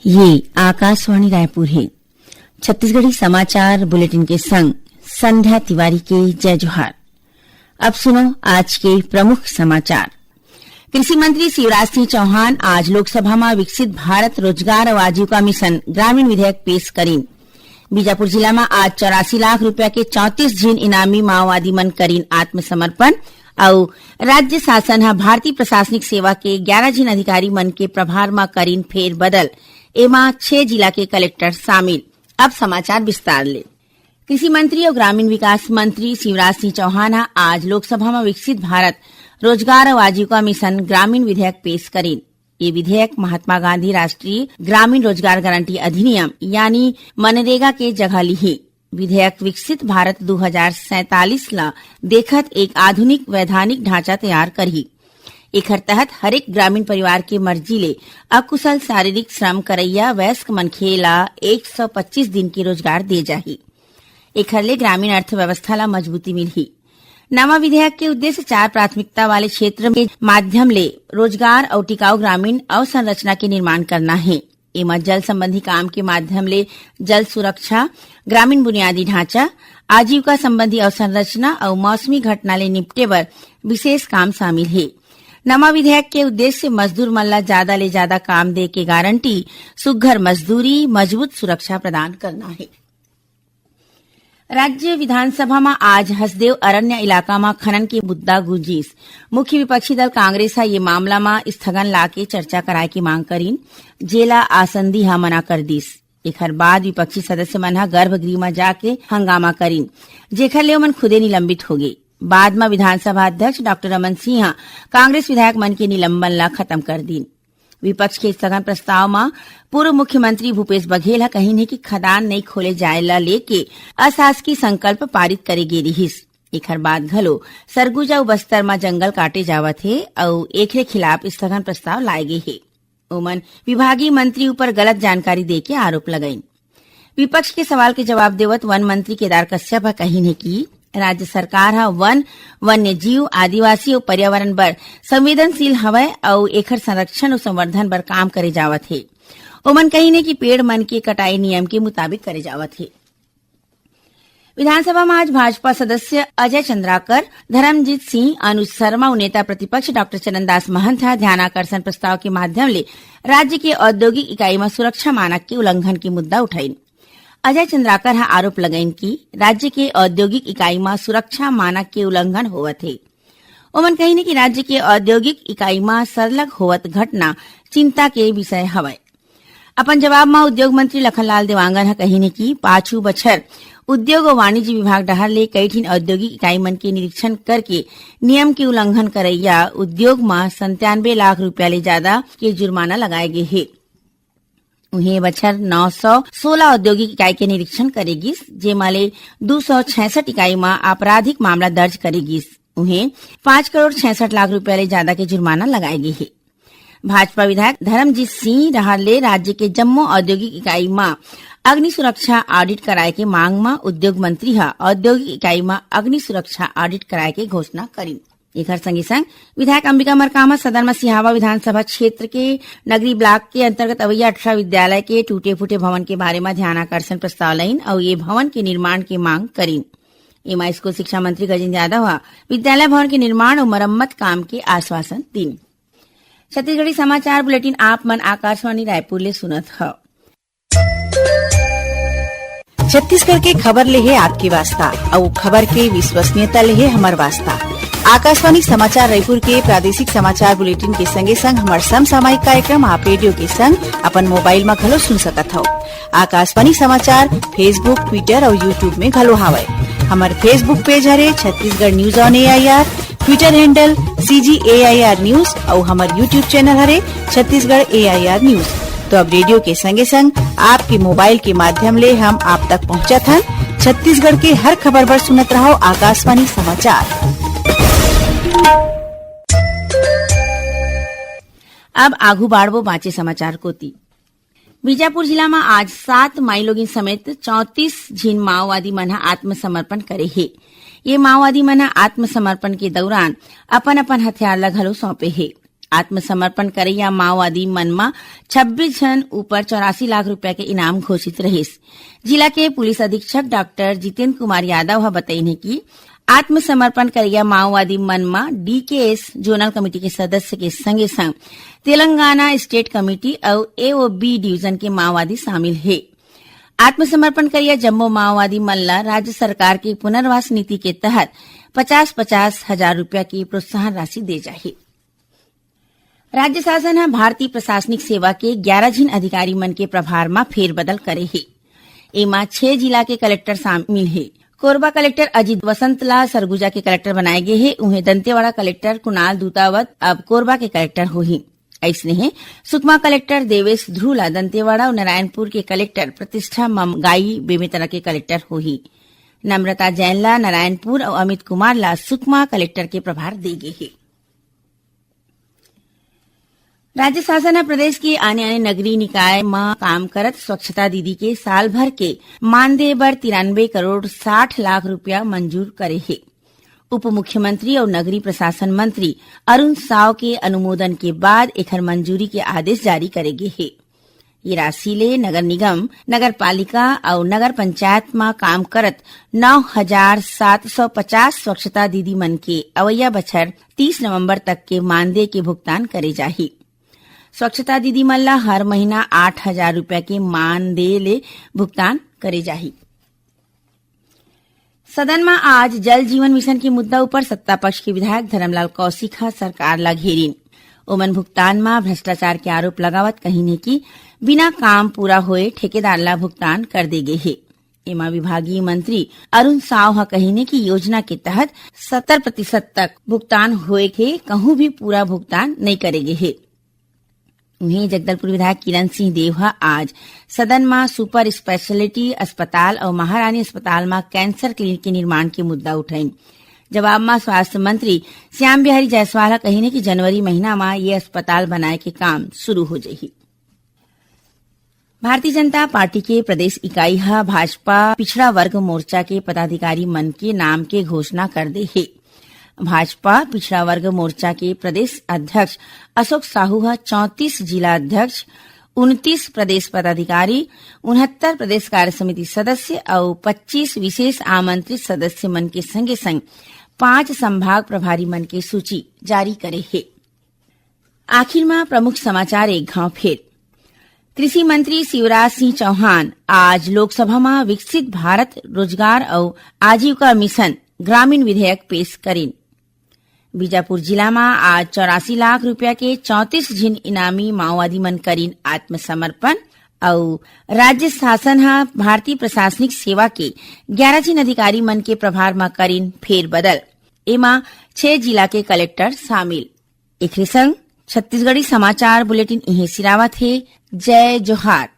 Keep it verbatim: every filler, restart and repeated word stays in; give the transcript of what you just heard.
ये आकाशवाणी रायपुर हे। छत्तीसगढ़ी समाचार बुलेटिन के संग संध्या तिवारी के जय जोहार। अब सुनो आज के प्रमुख समाचार। कृषि मंत्री शिवराज सिंह चौहान आज लोकसभा म विकसित भारत रोजगार अउ आजीविका मिशन ग्रामीण विधेयक पेश करीन। बीजापुर जिला म आज चौरासी लाख रुपया के चौंतीस झिन इनामी माओवादी मन करीन आत्मसमर्पण, अउ राज्य शासन ह भारतीय प्रशासनिक सेवा के ग्यारह झिन अधिकारी मन के प्रभार म करीन फेरबदल। एमा छह जिला के कलेक्टर शामिल। अब समाचार विस्तार ले। कृषि मंत्री अउ ग्रामीण विकास मंत्री शिवराज सिंह चौहान ह आज लोकसभा म विकसित भारत रोजगार अउ आजीविका मिशन ग्रामीण विधेयक पेश करीन। ये विधेयक महात्मा गांधी राष्ट्रीय ग्रामीण रोजगार गारंटी अधिनियम यानी मनरेगा के जगह लिही। विधेयक विकसित भारत दू हजार सैंतालीस ला देखत एक आधुनिक वैधानिक ढांचा तैयार करही। एखर तहत हरेक ग्रामीण परिवार के मर्जी ले अकुशल शारीरिक श्रम करइया वयस्क मनखे ला एक सौ पच्चीस दिन के रोजगार दे जाही। एखर ले ग्रामीण अर्थव्यवस्था ला मजबूती मिलही। नवा विधेयक के उद्देश्य चार प्राथमिकता वाले क्षेत्र के माध्यम ले रोजगार अउ टिकाऊ ग्रामीण अवसंरचना के निर्माण करना हे। एमा जल संबंधी काम के माध्यम ले जल सुरक्षा, ग्रामीण बुनियादी ढांचा, आजीविका संबंधी अवसंरचना अउ मौसमी घटना ले निपटे बर विशेष काम शामिल हे। नवा विधेयक के उद्देश्य मजदूर मन ला ज्यादा ले ज्यादा काम दे के गारंटी, सुग्घर मजदूरी, मजबूत सुरक्षा प्रदान करना हे। राज्य विधानसभा म आज हसदेव अरण्य इलाका म खनन के मुद्दा गूंजिस। मुख्य विपक्षी दल कांग्रेस ह ये मामला म स्थगन लाके चर्चा कराए के मांग करीन, जेला आसंदी ह मना कर दिस। एखर बाद विपक्षी सदस्य मन ह गर्भगृह म जाके हंगामा करीन, जेखर ले ओमन खुदे निलंबित होगे। बाद म विधानसभा अध्यक्ष डॉक्टर रमन सिंह ह कांग्रेस विधायक मन के निलंबन ला खत्म कर दीन। विपक्ष के स्थगन प्रस्ताव म पूर्व मुख्यमंत्री भूपेश बघेल ह कहिन हे कि खदान नइ खोले जाए ला लेके अशासकीय संकल्प पारित करे गे रिहिस। एखर बाद घलो सरगुजा अउ बस्तर म जंगल काटे जावत हे अउ एखरे खिलाफ स्थगन प्रस्ताव लाए गे हे। ओमन विभागीय मंत्री ऊपर गलत जानकारी देके आरोप लगाइन। विपक्ष के सवाल के जवाब देवत वन मंत्री केदार कश्यप ह कहिन हे कि राज्य सरकार ह वन, वन्य जीव, आदिवासी अउ पर्यावरण बर संवेदनशील हवय अउ एखर संरक्षण अउ संवर्धन बर काम करे जावत हे। ओमन कहिन हे कि पेड़ मन के कटाई नियम के मुताबिक करे जावत हे। विधानसभा म आज भाजपा सदस्य अजय चंद्राकर, धर्मजीत सिंह, अनुज शर्मा अउ नेता प्रतिपक्ष डॉक्टर चरणदास महंत ह ध्यानाकर्षण प्रस्ताव के माध्यम ले राज्य के औद्योगिक इकाई म सुरक्षा मानक के उल्लंघन के मुद्दा उठाइन। अजय चंद्राकर ह आरोप लगाइन कि राज्य के औद्योगिक इकाई म सुरक्षा मानक के उल्लंघन होवत हे। ओमन कहिन कि राज्य के औद्योगिक इकाई म सरलग होवत घटना चिंता के विषय हवय। अपन जवाब म उद्योग मंत्री लखनलाल देवांगन ह कहिन कि पाछू बछर उद्योग अउ वाणिज्य विभाग डहार ले कई ठिन औद्योगिक इकाई मन के निरीक्षण करके नियम के उल्लंघन करइया उद्योग म संतानवे लाख रुपया ले जादा के जुर्माना लगाए गे हे। उहें, बछर नौ सौ सोलह औद्योगिक इकाई के निरीक्षण करे गिस, जेमा ले दू सौ छियासठ इकाई म आपराधिक मामला दर्ज करे गिस। उहें, पाँच करोड़ छियासठ लाख रुपया ले जादा के जुर्माना लगाए गे हे। भाजपा विधायक धर्मजीत सिंह डहार ले राज्य के जम्मो औद्योगिक इकाई म अग्नि सुरक्षा ऑडिट कराए के मांग म उद्योग मंत्री ह औद्योगिक इकाई म अग्नि सुरक्षा ऑडिट कराए के घोषणा करिन। एखर संगे संग विधायक अंबिका मरकाम ह सदन म सिहावा विधानसभा क्षेत्र के नगरी ब्लॉक के अंतर्गत अवैया अठारह विद्यालय के टूटे फूटे भवन के बारे म ध्यानाकर्षण प्रस्ताव लाइन अउ ये भवन के निर्माण के मांग करिन। एमा स्कूल शिक्षा मंत्री गजेंद्र यादव ह विद्यालय भवन के निर्माण अउ मरम्मत काम के आश्वासन दीन। छत्तीसगढ़ी समाचार बुलेटिन आप मन आकाशवाणी रायपुर ले सुनत हव। छत्तीसगढ़ के खबर ले हे आपके वास्ता, अउ खबर के विश्वसनीयता ले हे हमर वास्ता। आकाशवाणी समाचार रायपुर के प्रादेशिक समाचार बुलेटिन के संगे संग हमर समसामयिक कार्यक्रम आप रेडियो के संग अपन मोबाइल म घलो सुन सकत हव। आकाशवाणी समाचार Facebook, Twitter अउ YouTube में घलो हावय। हमर Facebook पेज हरे Chhattisgarh news on A I R, Twitter handle C G A I R news अउ हमर YouTube चैनल हरे Chhattisgarh A I R news. तो अब रेडियो के संगे संग आपके मोबाइल के माध्यम ले हम आप तक पहुंचत हन। छत्तीसगढ़ के हर खबर बर सुनत रहव आकाशवाणी समाचार। अब आगू बाढ़बो बांचे समाचार कोती। बीजापुर जिला म आज सात माईलोगिन समेत चौंतीस झिन माओवादी मन ह आत्मसमर्पण करे हे। ये माओवादी मन ह आत्मसमर्पण के दौरान अपन-अपन हथियार ल घलो सौंपे हे। आत्मसमर्पण करइया माओवादी मन म छब्बीस झन ऊपर चौरासी लाख रुपया के इनाम घोषित रहिस। जिला के पुलिस अधीक्षक डॉक्टर जितेंद्र कुमार यादव ह बतइन हे कि आत्मसमर्पण करइया माओवादी मन म डीकेएस जोनल कमेटी के सदस्य के संगे संग तेलंगाना स्टेट कमेटी अउ एओबी डिवीजन के माओवादी शामिल हे। आत्मसमर्पण करइया जम्मो माओवादी मन ल राज्य सरकार के पुनर्वास नीति के तहत पचास पचास हजार रुपया के प्रोत्साहन राशि दे जाही। राज्य शासन ह भारतीय प्रशासनिक सेवा के ग्यारह झिन अधिकारी मन के प्रभार म फेरबदल करे हे। एमा छह जिला के कलेक्टर शामिल हे। कोरबा कलेक्टर अजीत वसंत ला सरगुजा के कलेक्टर बनाए गे हे। उहें, दंतेवाड़ा कलेक्टर कुणाल दूतावत अब कोरबा के कलेक्टर होही। अइसने हे, सुकमा कलेक्टर देवेश ध्रुव ला दंतेवाड़ा अउ नारायणपुर के कलेक्टर प्रतिष्ठा ममगाई बेमेतरा के कलेक्टर होही। नम्रता जैन ला नारायणपुर अउ अमित कुमार ला सुकमा कलेक्टर के प्रभार दे गे हे। राज्य शासन ह प्रदेश के आने-आने नगरीय निकाय म काम करत स्वच्छता दीदी के साल भर के मानदेय बर तिरानबे करोड़ साठ लाख रुपया मंजूर करे हे। उप मुख्यमंत्री अउ नगरीय प्रशासन मंत्री अरुण साव के अनुमोदन के बाद एखर मंजूरी के आदेश जारी करे गे हे। ये राशि ले नगर निगम, नगर पालिका अउ नगर पंचायत म काम करत नौ हजार सात सौ पचास स्वच्छता दीदी मन के अवइया बछर तीस नवंबर तक के मानदेय के भुगतान करे जाही। स्वच्छता दीदी मन ला हर महीना आठ हजार रुपया के मानदेय ले भुगतान करे जाही। सदन म आज जल जीवन मिशन के मुद्दा ऊपर सत्ता पक्ष के विधायक धर्मलाल कौशिक ह सरकार ला घेरिन। ओमन भुगतान म भ्रष्टाचार के आरोप लगावत कहिन हे कि बिना काम पूरा होए ठेकेदार ला भुगतान कर दे गे हे। एमा विभागीय मंत्री अरुण साव ह कहिन हे कि योजना के तहत सत्तर प्रतिशत तक भुगतान होए के, कहूं भी पूरा भुगतान नइ करे गे हे। उहें, जगदलपुर विधायक किरण सिंह देव ह आज सदन म सुपर स्पेशलिटी अस्पताल अउ महारानी अस्पताल म कैंसर क्लिनिक के निर्माण के मुद्दा उठाइन। जवाब म स्वास्थ्य मंत्री श्याम बिहारी जायसवाल ह कहिन हे कि जनवरी महीना म ये अस्पताल बनाए के काम शुरू हो जही। भारतीय जनता पार्टी के प्रदेश इकाई ह भाजपा पिछड़ा वर्ग मोर्चा के पदाधिकारी मन के नाम के घोषणा कर दे हे। भाजपा पिछड़ा वर्ग मोर्चा के प्रदेश अध्यक्ष अशोक साहू ह चौंतीस जिला अध्यक्ष, उनतीस प्रदेश पदाधिकारी, उनहत्तर प्रदेश कार्य समिति सदस्य अउ पच्चीस विशेष आमंत्रित सदस्य मन के संगे संग पांच संभाग प्रभारी मन के सूची जारी करे हे। आखिर म प्रमुख समाचार एक घाव फेर। कृषि मंत्री शिवराज सिंह चौहान आज लोकसभा म विकसित भारत रोजगार अउ आजीविका मिशन ग्रामीण विधेयक पेश करिन। बीजापुर जिला म आज चौरासी लाख रुपया के चौंतीस झिन इनामी माओवादी मन करिन आत्मसमर्पण। अउ राज्य शासन ह भारतीय प्रशासनिक सेवा के ग्यारह झिन अधिकारी मन के प्रभार म करिन फेरबदल। एमा छह जिला के कलेक्टर शामिल। एखरे संग छत्तीसगढ़ी समाचार बुलेटिन इहें सिरावत हे। जय जोहार।